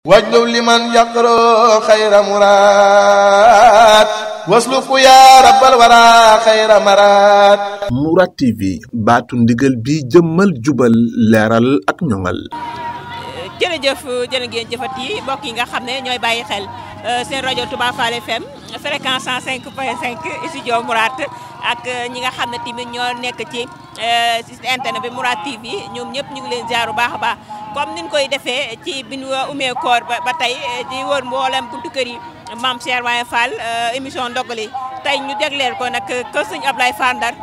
واجلب لمن يقرأ خير مراد واسلك يا رب الورى خير مراد. Mourad TV baatu ndigal bi jëmmal jubal leeral ak ñoŋal. jërëjëf jërë ngeen jëfati mbokk yi nga xam ne ñooy bàyyi xel seen rajo Touba Fall FM fréquence 105.5 studio Mourad ak ñi nga xam ne tamit ñoo nekk ci internet bi Mourad TV ñoom ñëpp ñu ngi leen ziar bu baax a baax comme niñ koy defee ci bi ñu umee koor ba tey di wër mboolem buntu kër yi Mame Cheikh Ibrahima Fall émission ndogali tey ñu jagleel ko nag kër sëñ Ablaye Fall Ndar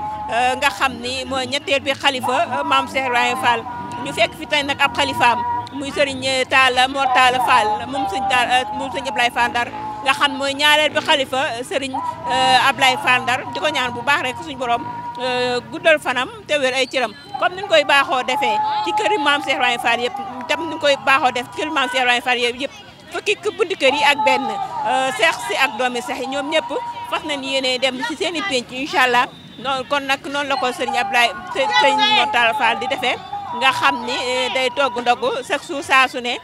nga xam ni mooy ñetteel bi xalifa Mame Cheikh Ibrahima Fall ñu fekk fi tey nag ab xalifaam muy Serigne Talla Mor Talla Fall moom sëñ Ablaye Fall Ndar nga xam mooy ñaareel bi xalifa Serigne Ablaye Fall Ndar di ko ñaan bu baax rek suñu borom guddal fanam te wér ay cëram comme ni ñu koy baaxoo defee ci kër Mame Cheikh Ibrahima Fall yëpp tam ni ñu koy baaxoo def ci kër Mame Cheikh Ibrahima Fall yëpp fukki buntu kër yi ak benn seex si ak doomi seex yi ñoom ñëpp fas nañ yéene dem ci seen i penc incha allah noonu kon nag noonu la ko Serigne Ablaye Serigne Mor Talla Fall di defee nga xam ni day togg ndogu chaque jour saa su ne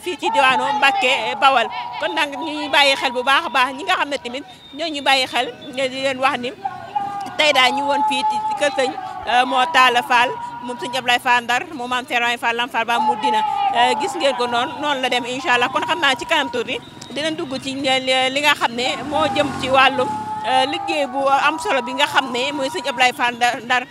fii ci diwaanu Mbacke Bawal kon nag ñu ñuy bàyyi xel bu baax a baax ñi nga xam ne tamit ñoo ñu bàyyi xel di leen wax ni tey daal ñu woon fii ci kër sëñ Mor Talla Fall moom sëñ Ablaye Fall Ndar moom Mame Cheikh Ibrahima Fall Lam Fall ba mu dina gis ngeen ko noonu la dem incha allah kon xam naa ci kanam tuuti dinañ dugg ci li nga xam ne moo jëm ci wàllum liggéey bu am solo bi nga xam ne mooy sëñ Ablaye Fall Ndar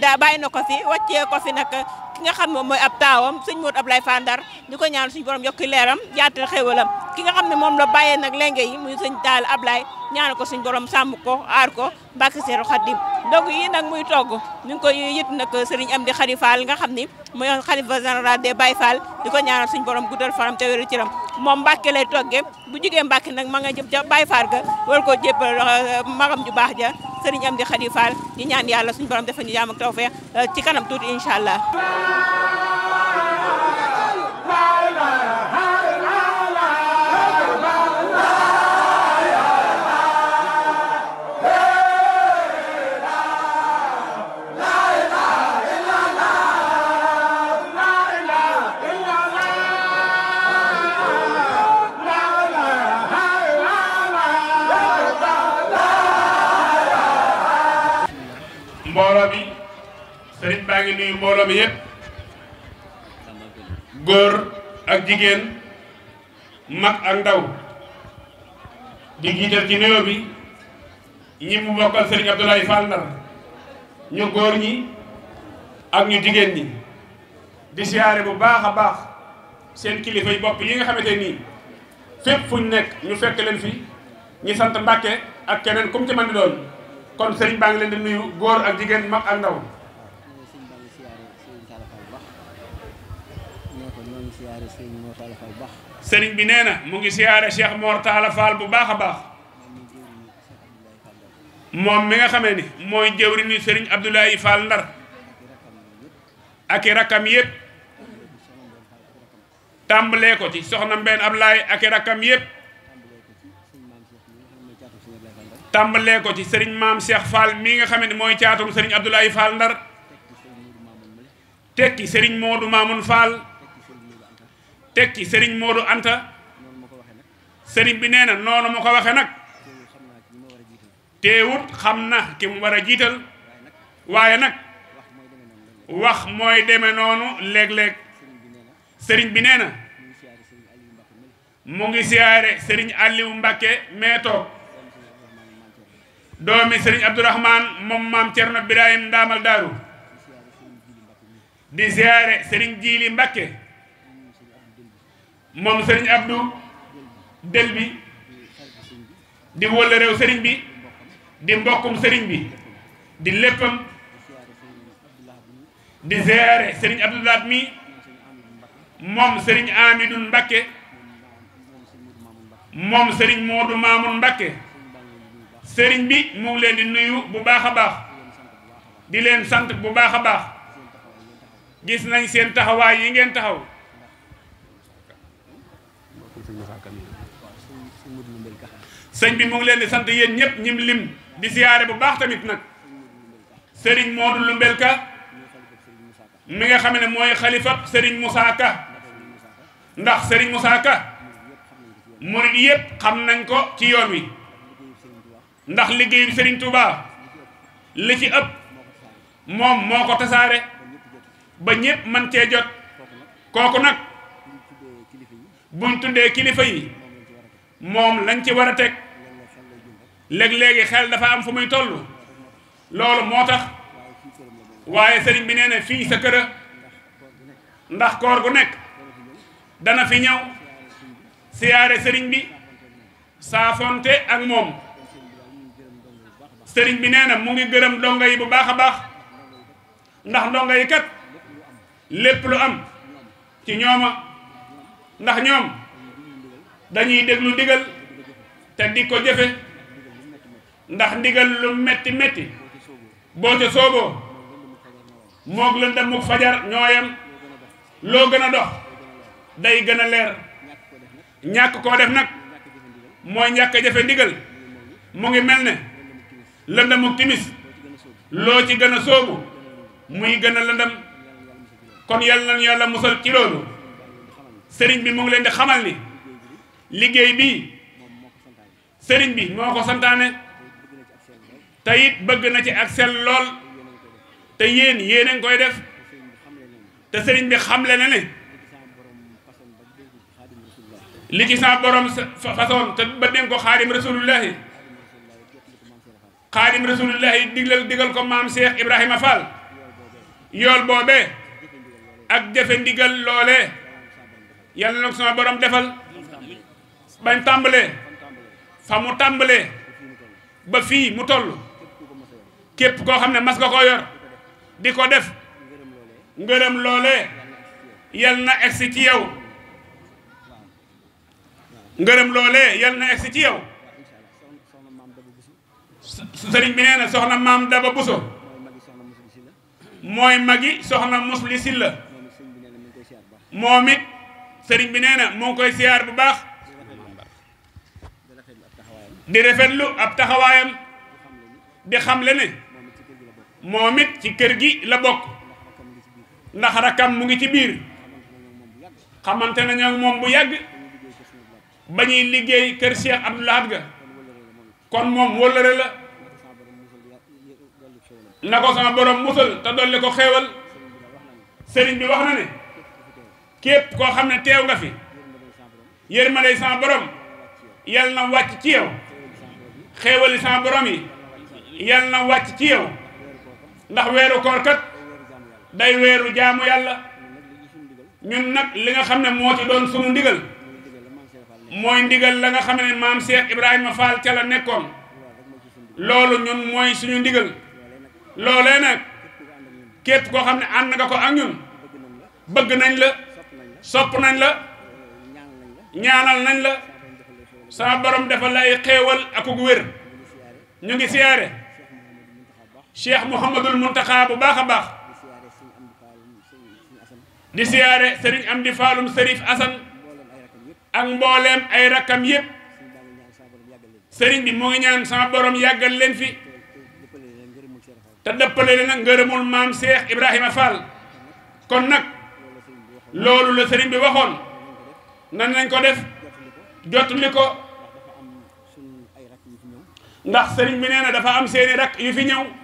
daa bàyyi na ko fi wàccee ko fi nag ki nga xam moom mooy ab taawam sëñ Modou Ablaye Fall Ndar di ko ñaan suñu borom yokki leeram yaatal xéwalam ki nga xam ne moom la bàyyee nag lenge yi muy sëñ Talla Ablaye ñaan ko suñu borom sàmm ko aar ko Mbàkke Seeru Xaadim donc yi nag muy togg ñu ngi koy yët nag Serigne Amdi Khady Fall nga xam ni mooy xalifa général des Baye Fall di ko ñaanal suñu borom guddal faram te wéru ciram moom Mbàkke lay toggee bu jugee Mbàkke nag ma nga jëm ca Baye Fall ga war koo jébbal magam ju baax ja Serigne Amdi Khady Fall di ñaan yàlla suñu borom defal ñu jaam ak tawfeex ci kanam tuuti incha allah. mbooloo bi sëriñ baa ngi nuyu mbooloo mi yëpp góor ak jigéen mag ak ndaw di jiital ci nuyoo bi ñi mu bokkal sëriñ Abdoulaye Fall Ndar ñu góor ñi ak ñu jigéen ñi di siyaare bu baax a baax seen kilifa yi bopp yi nga xamante nii fépp fuñ nekk ñu fekk leen fi ñi sant Mbàkke ak keneen kum ci mën di doon kon sëriñ baa ngi leen di nuyu góor ak jigéen mag ak ndaw sëriñ bi nee na mu ngi siyaare Cheikh Mor Talla Fall bu baax a baax moom mi nga xamee ni mooy jëwriñu sëriñ Abdoulaye Fall Ndar ak i rakkam yëpp tàmbalee ko ci soxna Mbène Ablaye ak i rakkam yëpp tàmbalee ko ci sëriñ Mame Cheikh Fall mii nga xam ne mooy caatum sëriñ Abdoulaye Fall Ndar tekki sëriñ Modou Mamoun Fall tekki sëriñ Modou Anta sëriñ bi nee na noonu mu ko waxee nag teewut xam na ki mu war a jiital waaye nag wax mooy demee noonu léeg-léeg sëriñ bi nee na mu ngi siyaare sëriñ Aliou Mbacké mee toog doomi sëriñ Abdourahmane moom maam Cerno Birahim Ndaamal Daaru di ziyaare sëriñ Jiili Mbakke moom sëriñ Abdou del bi di wëlla réew sëriñ bi di mbokkum sëriñ bi di léppam di ziyaare sëriñ Abdoulaat mi moom sëriñ Amidou Mbakke moom sëriñ Moodu Maamun Mbakke sëriñ bi mu ngi leen di nuyu bu baax a baax di leen sant bu baax a baax gis nañ seen taxawaay yi ngeen taxaw sëñ bi mu ngi leen di sant yéen ñëpp ñim lim di siyaare bu baax tamit nag sëriñ Modou Lumbel Ka mi nga xam ne mooy xalifab sëriñ Moussa Ka ndax Serigne Moussa Ka murid yëpp xam nañ ko ci yoon wi ndax liggéeyu Serigne Touba li ci ëpp moom moo ko tasaare ba ñëpp man cee jot kooku nag buñ tuddee kilifa yi moom lañ ci war a teg léeg-léegi xel dafa am fu muy toll loolu moo tax waaye sëriñ bi nee na fii sa kër ndax koor gu nekk dana fi ñëw siyaare sëriñ bi saafonte ak moom sëriñ bi nee na mu ngi gërëm ndongo yi bu baax a baax ndax ndongo yi kat lépp lu am ci ñooma ndax ñoom dañuy déglu ndigal te di ko jëfe ndax ndigal lu metti metti boo ca sooboo moog lëndëm mu fajar ñooyam loo gën a dox day gën a leer ñàkk koo def nag mooy ñàkk a jëfe ndigal mu ngi mel ne lëndëmu timis loo ci gën a soobu muy gën a lëndëm kon yal nañu yàlla musal ci loolu sëriñ bi mu ngi leen di xamal ni liggéey bii sëriñ bi moo ko santaane te it bëgg na ci ak sell lool te yéen a ngi koy def te sëriñ bi xamle na ne li ci sa borom façon te ba dénk ko xaadim rasulullahi xaadim rasulullahi digal ko maam Cheikh Ibrahima Fall yool boobee ak jëfe ndigal loolee yàlla na ko sama borom defal bañ tàmbalee fa mu tàmbalee ba fii mu toll képp koo xam ne mas nga ko yor di ko def ngërëm loolee yal na egsi ci yow ngërëm loolee yal na egsi ci yow sëriñ bi nee na soxna maam Daba Buso mooy magi soxna Musli Silla moom it sëriñ bi nee na moo ngi koy siyaar bu baax di rafetlu ab taxawaayam di xamle ne moom it ci kër gi la bokk ndax rakam mu ngi ci biir xamante nañu ak moom bu yàgg ba ñuy liggéey kër Cheikh Abdou Lahad ga kon moom wóllëre la na ko sama borom musal te dolli ko xéewal sëriñ bi wax na ne képp koo xam ne teew nga fi yërmande sama borom yal na wàcc ci yow xéewali sama borom yi yal na wàcc ci yow ndax weeru koor kat day weeru jaamu yàlla ñun nag li nga xam ne moo ci doon sunu ndigal mooy ndigal la nga xam ne maam Cheikh Ibrahima Fall ca la nekkoon loolu ñun mooy suñu ndigal loolee nag képp koo xam ne ànd nga ko ak ñun bëgg nañ la sopp nañ la ñaanal nañ la sama borom defal lay xéewal akuk wér ñu ngi siyaare Cheikh Mouhamadul Muntaxa bu baax a baax di siyaare Serigne Amdi Faalum Serif Asan ak mbooleem ay rakkam yépp Serigne bi mu ngi ñaan sama borom yàggal leen fi te dëppale leen nag ngërëmul maam Cheikh Ibrahima Fall kon nag loolu la Serigne bi waxoon nan nañ ko def jotuli ko ndax Serigne bi nee na dafa am seeni rakk yu fi ñëw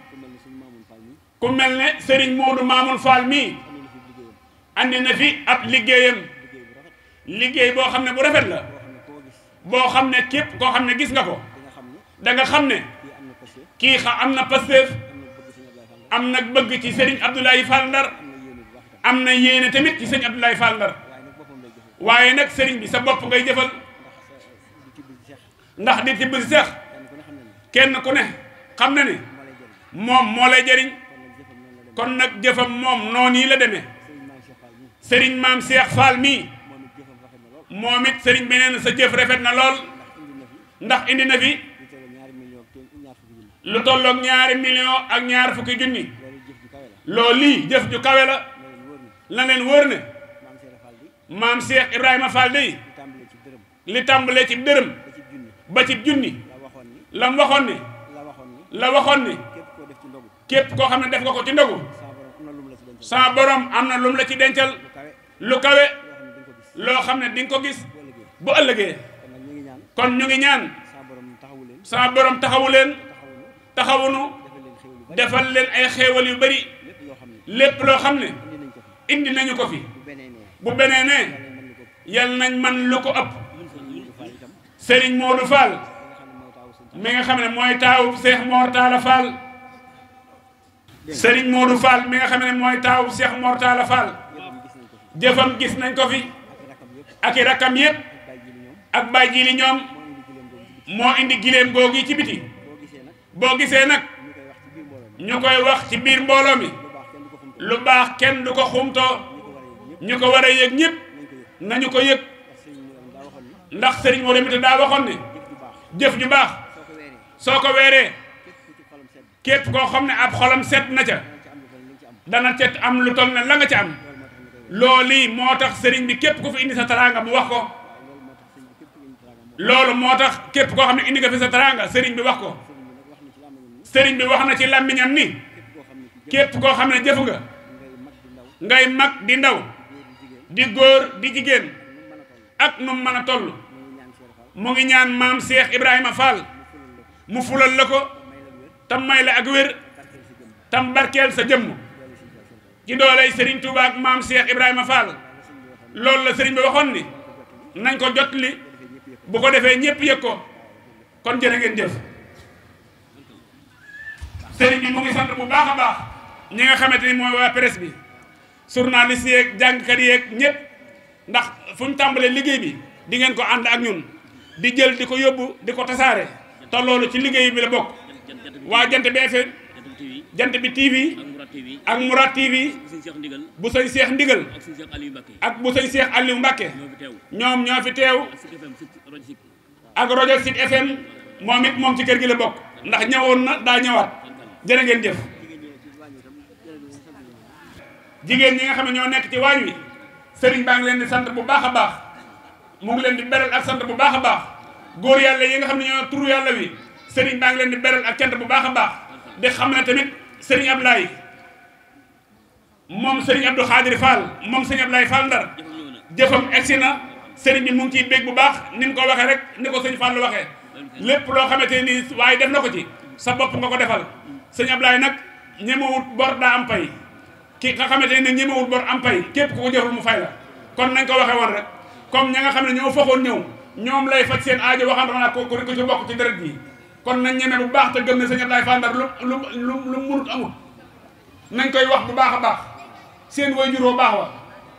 ku mel ne Serigne Modou Mamoun Fall mii andi na fi ab liggéeyam liggéey boo xam ne bu rafet la boo xam ne képp koo xam ne gis nga ko da nga xam ne kii am na Pastef am na bëgg ci Serigne Abdoulaye Fall Ndar am na yéene tamit ci Serigne Abdoulaye Fall Ndar waaye nag Serigne bi sa bopp ngay jëfal ndax di tibb si seex kenn ku ne xam na ne moom moo lay jëriñ kon nag jëfam moom noonu yi la demee Serigne maam Cheikh Fall mii moom it Serigne bi nee na sa jëf rafet na lool ndax indi na fi lu tolloog 2 millions ak 2 fukki junni loolu lii jëf ju kawe la leen wóor ne maam Cheikh Ibrahima Fall day li tàmbalee ci dërëm ba ci junni la mu waxoon ni képp koo xam ne def nga ko ci ndogu sa borom am na lum la ci dencal lu kawe loo xam ne di nga ko gis bu ëllëgee kon ñu ngi ñaan sama borom taxawu leen taxawunu defal leen ay xéewal yu bari lépp loo xam ne indi nañu ko fi bu beneenee yal nañ man lu ko ëpp Serigne Modou Fall mi nga xam ne mooy taawu Cheikh Mor Talla Fall Serigne Modou Fall mi nga xam ne mooy taawu Cheikh Mor Talla Fall jëfam gis nañ ko fi ak i rakkam yëpp ak Baye Jili ñoom moo indi gileem googi ci biti boo gisee nag ñu koy wax ci biir mbooloo mi lu baax kenn du ko xumtoo ñu ko war a yëg ñëpp nañu ko yëg ndax Serigne Modou mi te daa waxoon ne jëf ju baax soo ko weeree képp koo xam ne ab xolam set na ca dana cet am lu toll ne la nga ca am loolu moo tax Serigne bi képp ku fi indi sa teraanga mu wax ko loolu moo tax képp koo xam ne indi nga fi sa teraanga Serigne bi wax ko Serigne bi wax na ci làmmiñam ni képp koo xam ne jëf nga ngay mag di ndaw di góor di jigéen ak nu mën a toll mu ngi ñaan maam Cheikh Ibrahima Fall mu fulal la ko tam may la ak wér tam barkeel sa jëmm ci dooley Serigne Touba ak maam Cheikh Ibrahima Fall loolu la Serigne bi waxoon ni nañ ko jot li bu ko defee ñëpp yëg ko kon jërë ngeen jëf Serigne bi mu ngi sant bu baax a baax ñi nga xamante ni mooy waa presse bi journaliste yeeg jàngkat yeeg ñëpp ndax fu ñu tàmbalee liggéey bi di ngeen ko ànd ak ñun di jël di ko yóbbu di ko tasaare te loolu ci liggéey bi la bokk waa jant bi FM jant bi TV ak Mourad TV bu sëñ Cheikh Ndigal ak bu sëñ Cheikh Aliou Mbacké ñoom ñoo fi teew ak rajo Sud FM moom it moom ci kër gi la bokk ndax ñëwoon na daa ñëwaat jërë ngeen jëf jigéen ñi nga xam ne ñoo nekk ci waañ wi sëriñ baa ngi leen di sant bu baax a baax mu ngi leen di beral ak sant bu baax a baax góor yàlla yi nga xam ne ñoo turu yàlla wi sëriñ baa ngi leen di beral ak cant bu baax a baax di xam ne tamit sëriñ Ablaye moom sëriñ Abdou Khadir Fall moom sëriñ Ablaye Fall Ndar jëfam egsi na sëriñ bi mu ngi ciy bég bu baax ni mu ko waxee rek ni ko sëñ Fall waxee lépp loo xamante ni waaye def na ko ci sa bopp nga ko defal sëñ Ablaye nag ñemewut bor daa am pay ki nga xamante ne ñemewut bor am pay képp ku ko jëful mu fay la kon nañ ko waxee woon rek comme ña nga xam ne ñoo foxoon ñëw ñoom lay faj seen aajo waxam naa ko ci bokk ci deret ji kon nañ ñeme bu baax te gëm ne sëñ Ablaye Fall Ndar lu munut amul nañ koy wax bu baax a baax seen waajur bu baax wa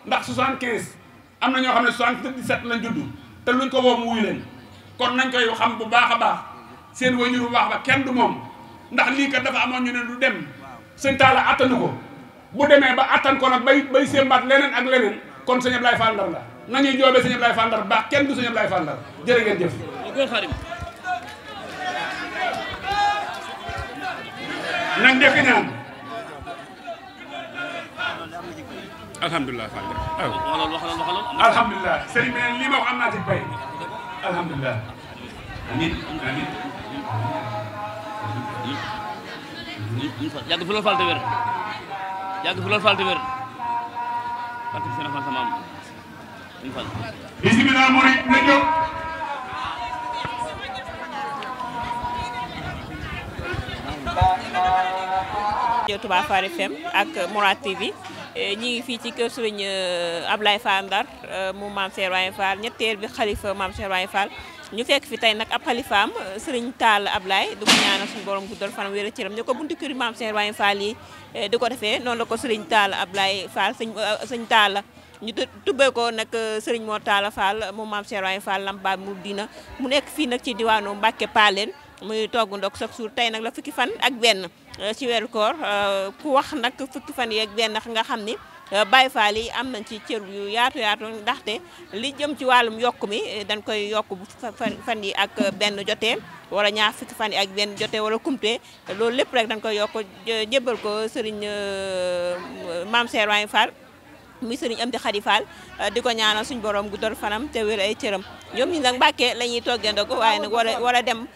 ndax 75 am na ñoo xam ne 77 lañ judd te luñ ko woo mu wuyu leen kon nañ koy xam bu baax a baax seen waajur bu baax ba kenn du moom ndax lii kat dafa amoon ñu ne du dem sëñ Talla attanu ko bu demee ba attan ko nag bay sémbaat leneen ak leneen kon sëñ Ablaye Fall Ndar la nañuy joobee sëñ Ablaye Fall Ndar baax kenn du sëñ Ablaye Fall Ndar jërë ngeen jëf nañ njëkk ñaan alhamdulilah Fall alhamdulilah sëriñ bi lii ma wax am naa ci bay alhamdulilah amin amin yàgg fi loolu Fall te wér yàgg fi loolu Fall te wér parce que seen sama am bismillah murid na jóg Touba Fall FM ak Mourad TV ñi ngi fii ci kër Serigne Ablaye Fall Ndar mu maam Cheikh Ibrahima Fall ñetteel bi xalifa maam Cheikh Ibrahima Fall ñu fekk fi tey nag ab xalifaam Serigne Talla Ablaye du ko ñaanal suñu borom guddal fanam wér cëram ñu ko buntu kër maam Cheikh Ibrahima Fall yi di ko defee noonu la ko Serigne Talla Ablaye Fall sëñ Talla ñu tubbee ko nag Serigne Mor Talla Fall mu maam Cheikh Ibrahima Fall Lampa mu dina mu nekk fii nag ci diwaanu Mbacke Paleen muy togg ndog chaque jour tey nag la fukki fan ak benn ci weeru koor ku wax nag fukki fan yeeg benn nga xam ni Baye Fall yi am nañ ci cër yu yaatu ndaxte li jëm ci wàllum yokk mi dañ koy yokk bu fan yi ak benn jotee wala ñaar fukki fan yi ak benn jotee wala kumte loolu lépp rek dañ koy yokk jébbal ko Serigne Mame Cheikh Ibrahima Fall muy Serigne Amdi Khady Fall di ko ñaanal suñu borom guddal fanam te wér ay cëram ñoom ñi nag Mbàkke la ñuy toggandoo ko waaye nag war a dem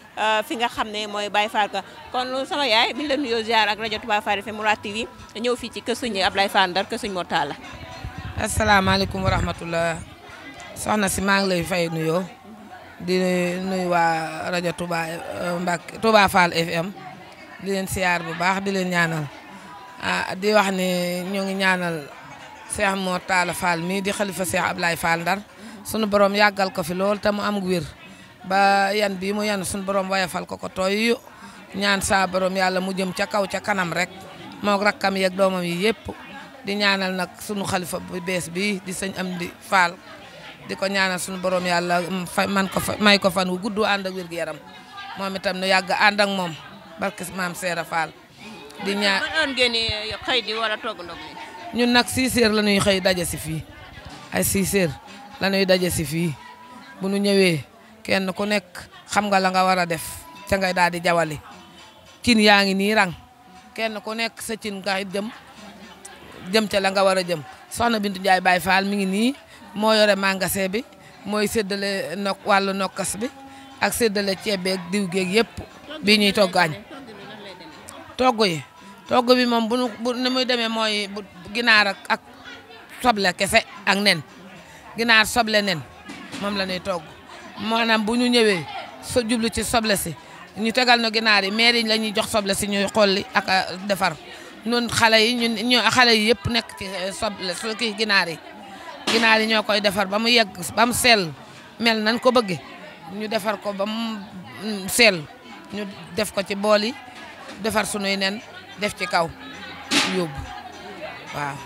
fi nga xam ne mooy Baye Fall ka kon sama yaay bi ñu la nuyoo ziar ak rajo Touba Fall FM Mourad TV ñëw fii ci kër Serigne Ablaye Fall Ndar kër Serigne Mor Talla. asalaamaaleykum wa rahmatullah soxna si maa ngi lay fay nuyoo di nuyu waa rajo Touba Fall FM di leen siyaar bu baax di leen ñaanal di wax ni ñoo ngi ñaanal Cheikh Mor Talla Fall mii di xalifa Cheikh Ablaye Fall Ndar sunu borom yàggal ko fi lool te mu am wér ba yan bii mu yan sunu borom wayafal ko tooy ñaan saa borom yàlla mu jëm ca kaw ca kanam rek moog rakkam yeeg doomam yi yëpp di ñaanal nag sunu xalifa bu bees bi di sëñ Amdi Fall di ko ñaanal sunu borom yàlla may ko fan wu gudd ànd ak wér gu yaram moom itam nu yàgg ànd ak moom barke maam Seera Fall di ñaan man ngeen ni xëy di wala togg ndog ñun nag 6 heures la ñuy xëy daje si fii ay 6 heures la ñuy daje si fii bu nu ñëwee kenn ku nekk xam nga la nga war a def ca ngay daal di jawali cin yaa ngi nii rang kenn ku nekk sa cin nga jëm ca la nga war a jëm soxna Bintu Njaay Baay Fall mi ngi nii moo yore magasin bi mooy séddale wàllu nokkas bi ak séddale ceeb beeg diw geeg yëpp bii ñuy togg añ togg bi moom bu ni muy demee mooy ginaar ak soble kese ak nen ginaar soble nen moom la ñuy togg maanaam bu ñu ñëwee jublu ci soble si ñu tegal no ginaar yi maire yi la ñuy jox soble si ñuy xolli ak defar ñun xale yi xale yi yëpp nekk ci soble su kii ginaar yi ñoo koy defar ba mu yegg ba mu sell mel nañ ko bëgge ñu defar ko ba mu sell ñu def ko ci bool yi defar sunuy nen def ci kaw yóbbu waaw.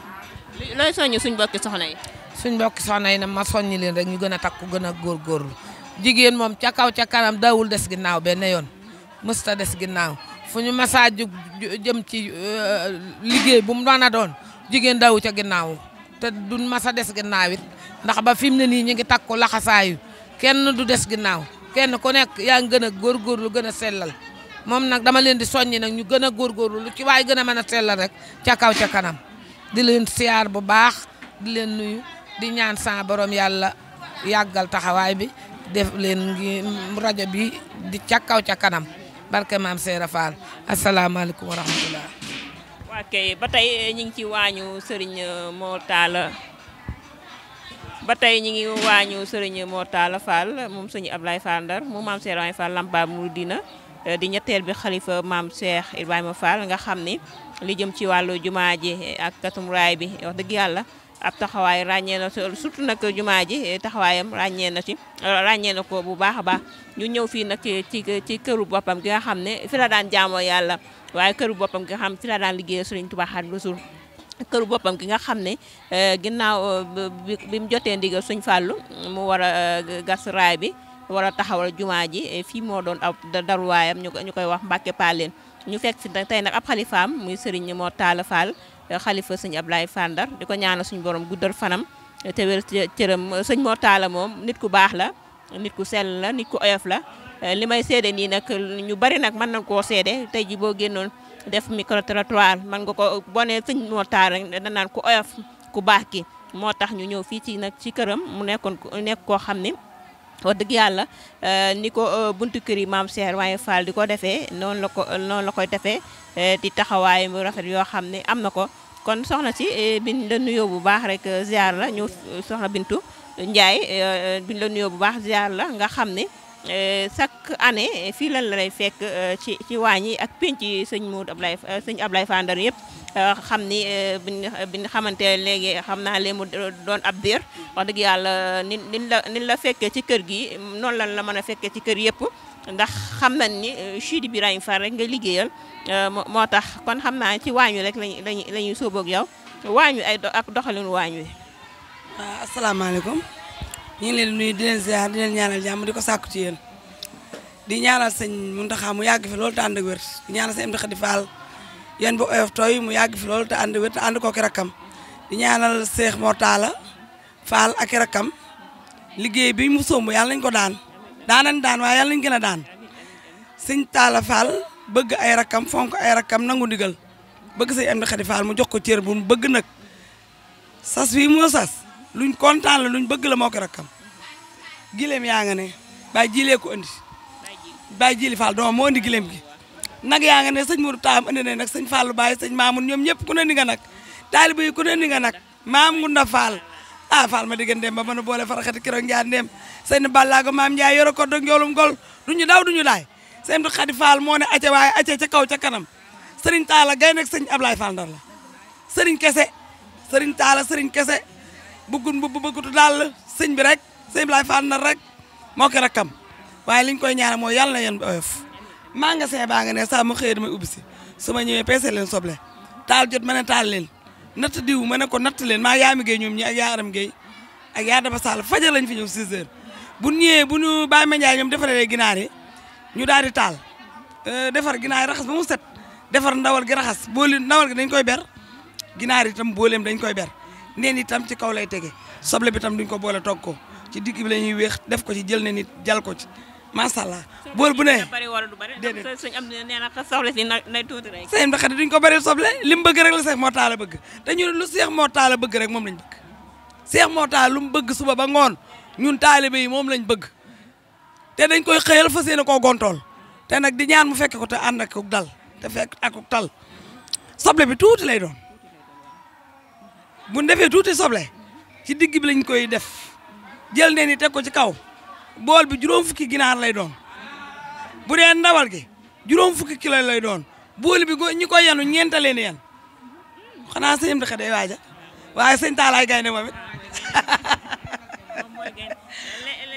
looy soññu suñ mbokki soxna yi. suñ mbokki soxna yi nag ma soññi leen rek ñu gën a takku gën a góorgóorlu jigéen moom ca kaw ca kanam daawul des ginnaaw benn yoon mësta des ginnaaw fu ñu masaa jëm ci liggéey bu mu doon a doon jigéen dawu ca ginnaaw te duñ masa des ginnaaw it ndax ba fi mu ne nii ñu ngi takku laxasaayu kenn du des ginnaaw kenn ku nekk yaa ngi gën a góorgóorlu gën a sellal moom nag dama leen di soññi nag ñu gën a góorgóorlu lu ci waay gën a mën a sellal rek ca kaw ca kanam di leen siyaar bu baax di leen nuyu di ñaan sa borom yàlla yàggal taxawaay bi def leen ngi rajo bi di ca kaw ca kanam barke maam Seera Fall asalaamaaleykum wa rahmatullah. waa kay ba tey ñu ngi ci waañu Serigne Mor Talla Mor Talla Fall moom sëñ Ablaye Fall Ndar moom maam Seera Fall Lampa Mouridina di ñetteel bi xalifa maam Cheikh Ibrahima Fall nga xam ni li jëm ci wàllu jumaa ji ak katum raay bi wax dëgg yàlla ab taxawaay ràññee na surtout nag jumaa ji taxawaayam ràññee na ko bu baax a baax ñu ñëw fii nag ci këru boppam gi nga xam ne fi la daan jaamoo yàlla waaye këru boppam gi nga xam ne fi la daan liggéey Sëriñ Tuubaa Xaadimu Rasuul këru boppam gi nga xam ne ginnaaw bi mu jotee ndigal Sëñ Fallu mu war a gas raay bi war a taxawal jumaa ji fii moo doon ab daruwaayam ñu koy wax Mbàkke Paleen ñu fekk fi tey nag ab xalifaam muy Serigne Mor Talla Fall xalifa sëñ Ablaye Fall Ndar di ko ñaanal suñu borom guddal fanam te wér cëram sëñ Mor Talla moom nit ku baax la nit ku sell la nit ku oyof la li may seede nii nag ñu bari nag mën nañ koo seede tey ji boo génnoon def micro-trottoir mën nga ko bonee sëñ Mor Talla rek danaan ku oyof ku baax ki moo tax ñu ñëw fii ci nag ci këram mu nekk koo xam ni wax dëgg yàlla ni ko buntu kër yi maam Cheikh waaye Fall di ko defee noonu la koy defee di taxawaay mu rafet yoo xam ne am na ko kon soxna si biñ la nuyoo bu baax rek ziar la ñu soxna Bintu Ndiaye biñ la nuyoo bu baax ziar la nga xam ne chaque année fii lan la lay fekk ci waañ yi ak penc yi sëñ Ablaye Fall Ndar yëpp xam ni biñ xamante léegi xam naa lee mu doon ab diir wax dëgg yàlla nin la fekkee ci kër gi noonu lan la mën a fekkee ci kër yëpp ndax xam nañ ni Sidi Birahim Fall rek nga liggéeyal moo tax kon xam naa ci waañ wi rek la ñuy sóoboog yow waañ wi ak doxalinu waañ wi. waaw asalaamaaleykum ñu ngi leen di nuyu di leen ziar di leen ñaanal jàmm di ko sàkku ci yéen di ñaanal sëñ Muntaxa mu yàgg fi loolu te ànd ak wér di ñaanal sëñ Amdi Xadi Fall yéen bu oyof tooy mu yàgg fi loolu te ànd wér te ànd kooki rakkam di ñaanal Cheikh Mor Talla Fall ak rakkam liggéey bi mu somb yàlla nañ ko daan waaye yàlla nañ gën a daan sëñ Talla Fall bëgg ay rakkam fonk ay rakkam nangu ndigal bëgg sëñ Amdi Xadi Fall mu jox ko cër bu mu bëgg nag sas wi moo sas luñ kontaan la luñ bëgg la moo ko rakkam gileem yaa nga ne bàyyi jilee ko andi bàyyi jili Fall doom moo andi gileem gi nag yaa nga ne sëñ Mourou Taam andi ne nag sëñ Fallu Baye sëñ Mamoun ñoom ñëpp ku ne ni nga nag taaliba yi ku ne ni nga nag maam Ngunda Fall Fall ma diggan dem ba mën a boole faraxati kiro njaan dem sëñ Ballaago maam Ndiaye yoro ko do njoolum gol duñu daw duñu daay sëñ Abdou Khadi Fall moo ne acca waaye acca ca kaw ca kanam sëriñ Talla gay nekk sëñ Ablaye Fall Ndar la sëriñ kese sëriñ Talla sëriñ kese bëggun bu bëggutu daal sëñ bi rek sëñ Ablaye Fall Ndar rek moo ko rakkam waaye liñ koy ñaanal mooy yàlla na yéen oyof magasin baa nga ne saa ma xëyee damay ubbi si su ma ñëwee peese leen soble taal jot ma ne taal leen natt diw ma ne ko natt leen maa yaami Gueye ñoom ñi ak yaa Aram Gueye ak yaa Daba Sall fajar lañ fi ñëw 6 heures bu ñëwee bu ñu Baye Mandiaye ñoom defaree ginaar yi ñu daal di taal defar ginaar yi raxas ba mu set defar ndawal gi raxas booli ndawal gi dañ koy ber ginaar yi itam booleem dañ koy ber neen itam ci kaw lay tege soble bi tam duñ ko boole togg ko ci digg bi la ñuy wéex def ko ci jël ne nit jal ko ci macha allah bool bu ne déedéet sëñ am nee na soble si nay tuuti rek sëñ Abdou Khadi duñ ko bari soble li mu bëgg rek la Seex Moo Taala bëgg te ñun lu Seex Moo Taala bëgg rek moom lañ bëgg Seex Moo Taala lu mu bëgg suba ba ngoon ñun taalibe yi moom lañ bëgg te dañ koy xëyal fas yéene koo gontool te nag di ñaan mu fekk ko te ànd ak dal te fekk ak tal soble bi tuuti lay doon bu defee tuuti soble ci digg bi lañ koy def jël ne ni teg ko ci kaw bool bi juróom fukki ginaar lay doon bu dee ndawal gi juróom fukki kilo lay doon bool bi ñi koy yanu ñeenta leen yan xanaa sëñ Abdou Khadi waaja waaye sëñ Taalaay gaynde moom it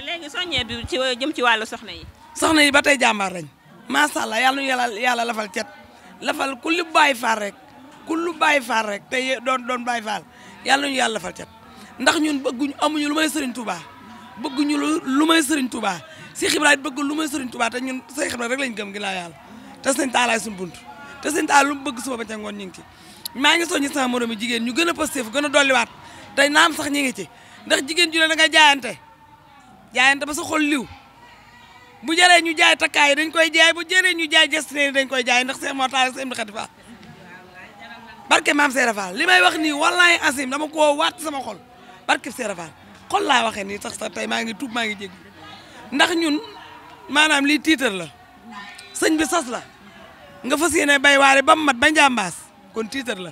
léegi soññee bi ci jëm ci wàllu soxna yi soxna yi ba tey jàmbaar lañ macha allah yàlla nu yàlla lafal cet lafal ku lu bàyyi faal rek ku lu bàyyi faal rek te doon bàyyi faal yàlla nu yàlla lafal cet ndax ñun bëgguñu amuñu lu may Serigne Touba bëgguñu lu may Serigne Touba Cheikh Ibrahima bëggul lu may Serigne Touba te ñun Cheikh Ibrahima rek lañ gëm ginnaaw yàlla te sëñ Taalaay suñu bunt te sëñ Taala lu mu bëgg suba ba ca ngoon ñu ngi ci maa ngi soññi sama moromi jigéen ñu gën a positif gën a dolliwaat te naam sax ñi ngi ci ndax jigéen ju ne da nga jaayante ba sa xol liw bu jëree ñu jaay takkaay dañ koy jaay bu jëree ñu jaay gestine dañ koy jaay ndax Seex Moo Taala Seex Abdou Khadi Fall barke maam Seera Fall li may wax nii wallahi asim dama koo waat sama xol barke Seera Fall xol laa waxee nii sax tey maa ngi tuub maa ngi jégg ndax ñun maanaam lii tiitar la sëñ bi sas la nga fas yéene bay waare ba mu mat ba njàmbaas kon tiitar la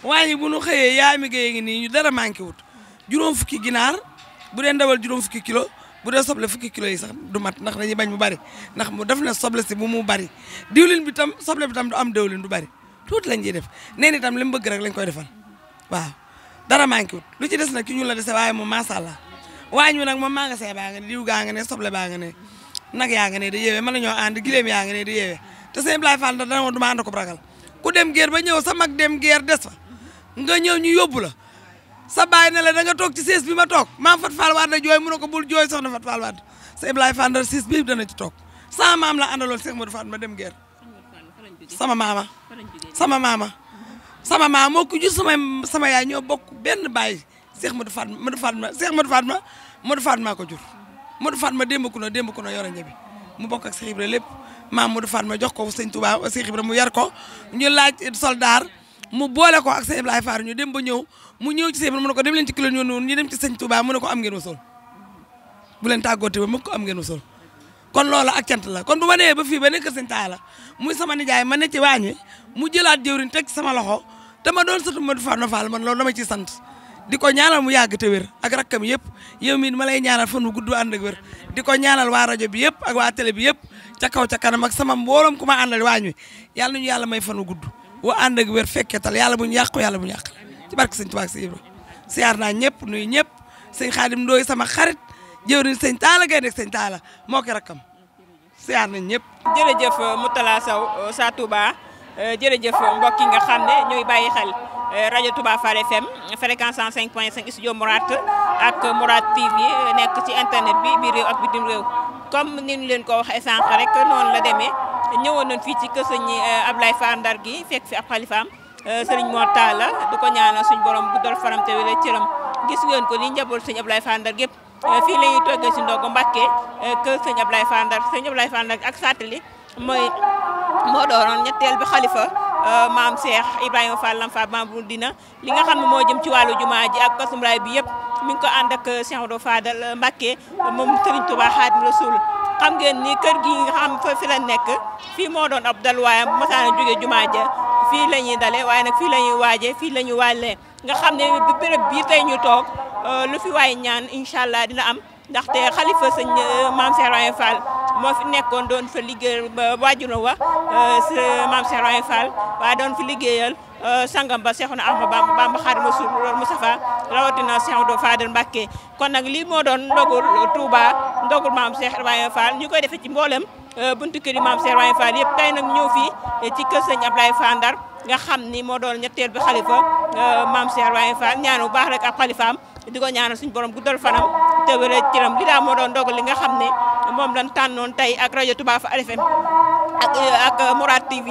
waaye bu nu xëyee yaa mi géye ngi nii ñu dara manqué wut juróom fukki ginaar bu dee ndawal juróom fukki kilo bu dee soble fukki kilo yi sax du mat ndax dañuy bañ mu bari ndax mu def na soble si bu mu bari diwlin bi tam soble bi tam du am diwlin du bari tuuti lañ ciy def nee ni tam li mu bëgg rek lañ koy defal waaw dara manqué wut lu ci des nag ki ñu la dese waaye moom macha allah waañ wi nag moom magasin baa nga ne diw gaa nga ne soble baa nga ne nag yaa nga ne di yeewee mën nañoo ànd gileem yaa nga ne di yeewee te sëñ Ablaye Fall dana woon du ma ànd ko ragal ku dem guerre ba ñëw sa mag dem guerre des fa nga ñëw ñu yóbbu la sa baay ne la da nga toog ci siis bi ma toog maam Fat Fall Wade jooy mu ne ko bul jooy soxna Fat Fall Wade sëñ Ablaye Fall Ndar siis bi dana ci toog sama maam la àndaloon Cheikh Modou Fall ma dem guerre sama maama moo ko jur sama yaay ñoo bokk benn baay Cheikh Modou Fatma ko jur Modou Fatma démb ku na yore ñebe mu bokk ak Cheikh Ibra lépp maam Modou Fatma jox ko sëñ Touba Cheikh Ibra mu yar ko ñu laaj soldaar mu boole ko ak sëñ Ablaye Fall ñu dem ba ñëw mu ñëw ci sëñ Ibra mu ne ko dem leen ci kilo ñu dem ci sëñ Touba mu ne ko am ngeen wasol bu leen tàggoote ba mu ko am ngeen wasol kon loolu ak cant la kon bu ma nee ba fii ba nekk sëñ Taala muy sama nijaay ma ne ci waañi mu jëlaat jëwriñ teg sama loxo te ma doon sëtu Modou Fatma Fall man loolu dama ciy sant di ko ñaanal mu yàgg te wér ak rakkam yëpp yow mii ma lay ñaanal fan mu gudd ànd ak wér di ko ñaanal waa rajo bi yëpp ak waa télé bi yëpp ca kaw ca kanam ak sama mbooloom ku ma àndal waañ wi yàlla nañu yàlla may fan wu gudd wa ànd ak wér fekketal yàlla buñu yàqu yàlla buñu yàqal ci barke sëñ Tuubaa si Ibra siyaar naa ñëpp nuyu ñëpp sëñ Xaadim Ndooy sama xarit jëwriñ sëñ Taala Gaynde ak sëñ Taala moo ko rakkam siyaar nañ ñëpp jërëjëf Moutalla Sow sa Touba jërëjëf mbokk yi nga xam ne ñooy bàyyi xel rajo Touba Fall FM fréquence 105.5 studio Mourad ak Mourad TV nekk ci internet bi biir réew ak bitim réew comme ni ñu leen ko waxee sànq rek noonu la demee ñëwoon nañ fii ci kër sëñ Ablaye Fall Ndar gi fekk fi ab xalifaam sëriñ Moo Taala du ko ñaanal suñu borom guddal faram te wér cëram gis ngeen ko ni njaboot sëñ Ablaye Fall Ndar gépp fii la ñuy toggee si ndogu Mbàkke kër sëñ Ablaye Fall Ndar sëñ Ablaye Fall Ndar ak fàttali moo doonoon ñetteel bi xalifa maam Cheikh Ibrahima Fall Lamp Fall Mamadou Dina li nga xam ne moo jëm ci wàllu jumaa ji ak kasumraay bi yëpp mi ngi ko ànd ak Cheikh Abdou Fadal Mbàkke moom Serigne Touba Xaadimu Rasuul xam ngeen ni kër gi nga xam fa fi la nekk fii moo doon ab dalwaayam bu masaana jógee jumaa ja fii la ñuy dale waaye nag fii la ñuy waaje fii la ñuy wàllee nga xam ne bi béréb bii tey ñu toog lu fi waay ñaan incha allah dina am ndaxte xalifa sëñ maam Cheikh Ibrahima Fall moo fi nekkoon doon fa liggéeyal waajuro wa maam Cheikh Ibrahima Fall waaye doon fi liggéeyal sangam ba Cheikhouna Ahmadou Bamba Khadimu Rasul Moustapha rawatina Cheikh Abdou Fadel Mbacké kon nag lii moo doon ndogul Touba ndogul maam Cheikh Ibrahima Fall ñu koy defee ci mboolem buntu kër yi maam Cheikh Ibrahima Fall yëpp tey nag ñëw fii ci kër sëñ Ablaye Fall Ndar nga xam ni moo doon ñetteel bi xalifa maam Cheikh Ibrahima Fall ñaanu bu baax rek ab xalifaam di ko ñaanal suñu borom guddal fanam te wéral ciram li daa moo doon dogal li nga xam ne moom lañ tànnoon tey ak rajo Touba Fall FM ak Mourad TV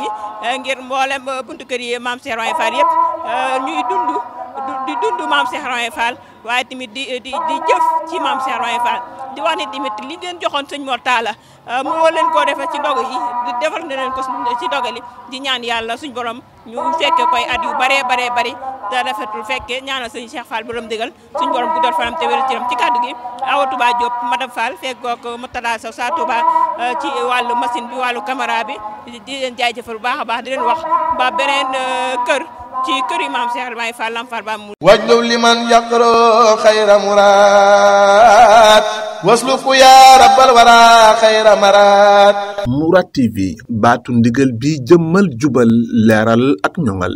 ngir mboolem buntu kër yi maam Cheikh Ibrahima Fall yëpp ñuy dund maam Cheikh Ibrahima Fall waaye tamit di jëf ci maam Cheikh Ibrahima Fall di wax ni tamit li ngeen joxoon sëñ Mor Talla mu woo leen koo defee ci ndogu yi defal na leen ko ci dogali di ñaan yàlla suñ borom ñu fekke koy at yu bare bari te rafetul fekke ñaanal sëñ Cheikh Fall borom digal suñ borom guddal fanam te wér ciram ci kàddu gi Awa Touba Diop madame Fall fekk goog Moutada Sow sa Touba ci wàllu machine bi wàllu caméra bi di leen jaajëfal bu baax a baax di leen wax ba beneen kër ci kër yi maam Cheikh Ibrahima Fall Lamp Fall ba mu wajlu liman yaqro xayra murad wasluku ya rabbal wara xayra marad Mourad TV baatu ndigal bi jëmmal jubal leeral ak ñoŋal